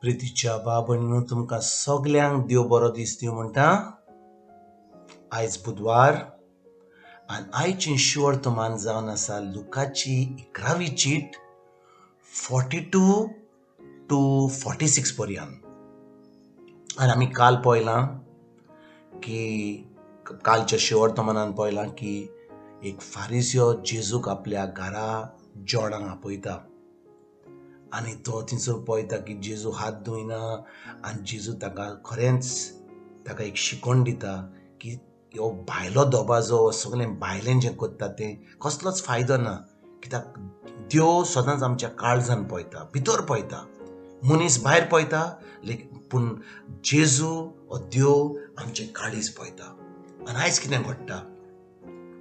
प्रितीच्या बाबणीनो तुमकां सगल्यांक देव बरो दीस दिवं म्हणटा. आयज बुधवार आनी आयचें शिवर्तमान जावन आसा लुकाची 11वी चीट 42 to 46 पर्यंत. आनी आमी काल पळयलां की कालच्या शिवर्तमानान पळयलां की एक फारिजियो जेजूक आपल्या घरा जेवणाक आपयता आनी तो थंयसर पळयता की जेजू हात धुयना आनी जेजू ताका खरेंच ताका एक शिकवण दिता की हो भायलो दबाजो सगळें भायलें जें करता तें कसलोच फायदो ना, कित्याक देव सदांच आमच्या काळजान पळयता, भितर पळयता. मनीस भायर पळयता पूण जेजू हो देव आमचें काळीज पळयता. आनी आयज कितें घडटा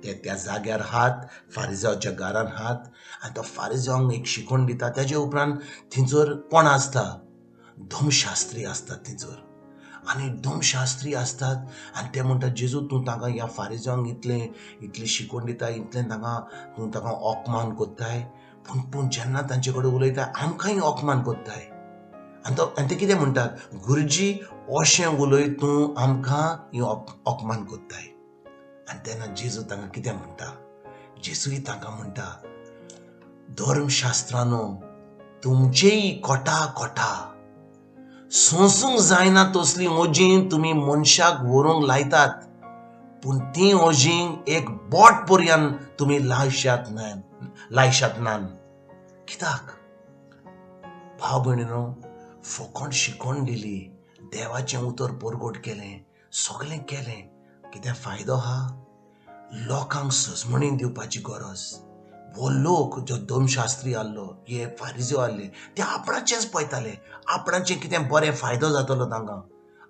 ते त्या जाग्यार हात फारिजांवच्या घरान हात आनी तो फारिजांक एक शिकवण दिता. तेजे उपरांत थंयसर कोण आसता, धर्मशास्त्री आसतात थंयसर आनी धर्मशास्त्री आसतात आनी ते म्हणटात जेजू तूं तांकां ह्या फारिजांक इतलें इतली शिकवण दिता, इतलें तांकां तूं तांकां अपमान करताय, पूण तूं जेन्ना तांचे कडेन उलयता आमकांय अपमान करताय. आनी तो आनी ते कितें म्हणटात, गुरुजी अशें उलय तूं आमकां अपमान करताय. आनी तेन्ना जेजू तांकां कितें म्हणटा, जेजूय तांकां म्हणटा, धर्मशास्त्रानो तुमचेय कोटा कोटा सोंसूंक जायना तसली ओजीं तुमी मनशाक व्हरूंक लायतात, पूण ती ओजीं एक बोट पर्यंत तुमी लायशात नान. कित्याक भाव भयणीनो, फकत शिकवण दिली, देवाचें उतर परगट केलें, सगळें केलें, कितें फायदो आहा? लोकांक सजमणी दिवपाची गरज. हो लोक जो धर्मशास्त्री आहलो, हे फारिजियो आहले, ते आपणाचेच पळयताले, आपणाचें कितें बरें फायदो जातलो तांकां,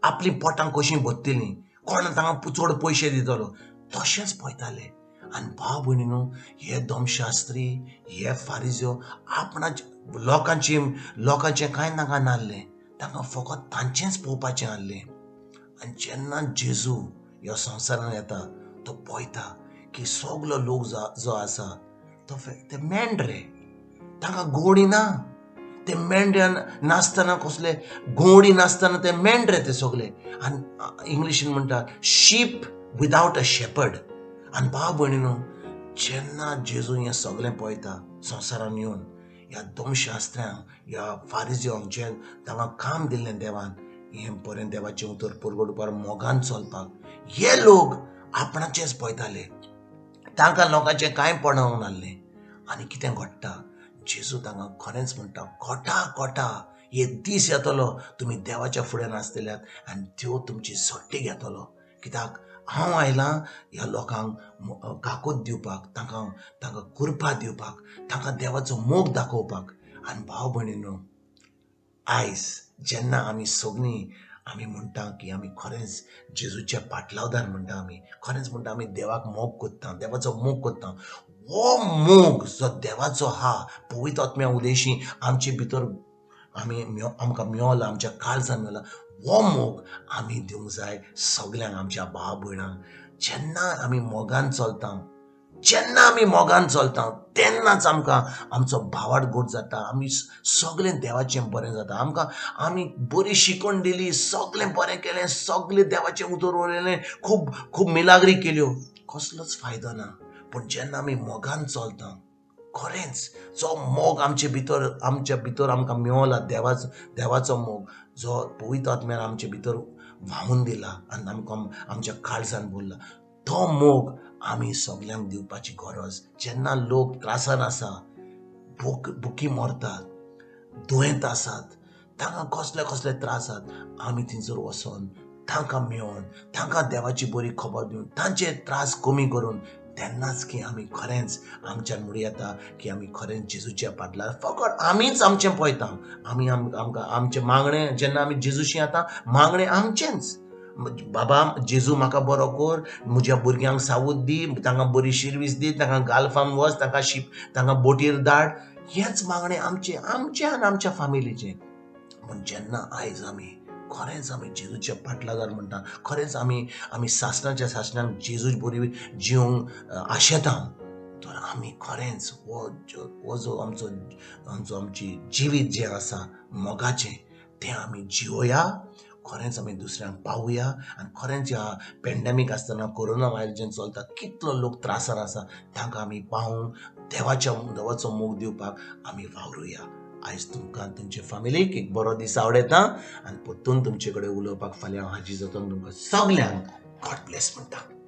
आपलीं पोटां कशीं भरतलीं, कोण तांकां चड पयशे दितलो, तशेंच पळयताले. आनी भाव भयणीनो, हे धर्मशास्त्री हे फारिजियो आपणाचे लोकांचें कांय तांकां नासलें, तांकां फकत तांचेंच पळोवपाचें आहलें. आनी जेन्ना जेजू ह्या संवसारान येता तो पळयता की सगलो लोक जो आसा तो ते मेंढरे, तांकां गोडी ना, ते मेंढऱ्यान नासतना कसले गोडी नासतना ते मेंढरे ते सगले. आनी इंग्लिशीन म्हणटात शीप विदावट अ शेपर्ड. आनी भाव भयणीनो, जेन्ना जेजू हें सगलें पळयता संवसारान येवन ह्या धर्मशास्त्र्यांक ह्या फारिजियांक जे तांकां काम दिल्लें देवान हें बरें देवाचें उतर परगटपाक मोगान चलपाक, हे लोक आपणाचेच पळयताले, तांकां लोकांचें कांय पडोवंक नासलें. आनी कितें घडटा, जेजू तांकां खरेंच म्हणटा, कोटा कोटा एक दीस येतलो तुमी देवाच्या फुड्यान आसतल्यात आनी देव तुमची सट्टी घेतलो, कित्याक हांव आयलां ह्या लोकांक काकूत दिवपाक, तांकां तांकां कृपा दिवपाक, तांकां देवाचो मोग दाखोवपाक. आनी भाव भयणीनो, आयज जेन्ना आमी सगळीं आमी म्हणटा की आमी खरेंच जेजूच्या पाटलावदार म्हणटा, आमी खरेंच म्हणटा आमी देवाक मोग करता, देवाचो मोग करता, हो मोग जो देवाचो आहा पवित्र आत्म्या उदेशी आमचे भितर आमी आमकां मेवला, आमच्या काळजान मेवला, हो मोग आमी दिवंक जाय सगल्यांक, आमच्या भाव भयणांक. जेन्ना आमी मोगान चलता, जेन्ना आमी मोगान चलता तेन्नाच आमकां आमचो भावार्थ गोड जाता, आमी सगळें देवाचें बरें जाता. आमकां आमी बरी शिकवण दिली, सगळें बरें केलें, सगळें देवाचें उतर उलयलें, खूब खूब मिलाग्री केल्यो, कसलोच फायदो ना. पूण जेन्ना आमी मोगान चलता, खरेंच जो मोग आमचे भितर आमकां मेवला, देवाचो मोग जो पवित्र आत्म्यान आमचे भितर व्हांवून दिला आनी आमकां आमच्या काळजान भरला, तो मोग आमी सगल्यांक दिवपाची गरज. जेन्ना लोक त्रासान आसा, भुकी मरतात, दुयेंत आसात, तांकां कसले कसले त्रास आसात, आमी थंयसर वचोन तांकां मेळोन तांकां देवाची बरी खबर दिवन तांचे त्रास कमी करून तेन्नाच की आमी खरेंच आमच्यान म्हणूं येता की आमी खरेंच जेजूच्या पाटलार. फकत आमीच आमचें पळयता, आमी आमकां आमचें मागणें जेन्ना आमी जेजूशी येता, मागणें आमचेंच, बाबा जेजू म्हाका बरो कर, म्हज्या भुरग्यांक सावूद दी, तांकां बरी शिरवीस दी, तांकां गाल्फान वच, तांकां शीप तांकां बोटीर धाड, हेंच मागणें आमचें, आमचें आनी आमच्या फामिलीचें. पूण जेन्ना आयज आमी खरेंच आमी जेजूच्या पाटलादार म्हणटा, खरेंच आमी आमी सासणाच्या सासणाक जेजू बरी जिवंक आशेता, तर आमी खरेंच हो जो आमचो आमचो आमची जिवीत जें आसा मोगाचें तें आमी जिवया, खरेंच आमी दुसऱ्यांक पावया. आनी खरेंच ह्या पेंडेमीक आसतना कोरोना व्हायरस जें चलता, कितलो लोक त्रासान आसा, तांकां आमी पावूंक देवाचो मोग दिवपाक आमी वावरुया. आयज तुमकां तुमचे फामिलीक एक बरो दीस आवडयता आनी परतून तुमचे कडेन उलोवपाक फाल्यां हाजीर जाता. तुमकां सगल्यांक गॉड ब्लेस म्हणटा.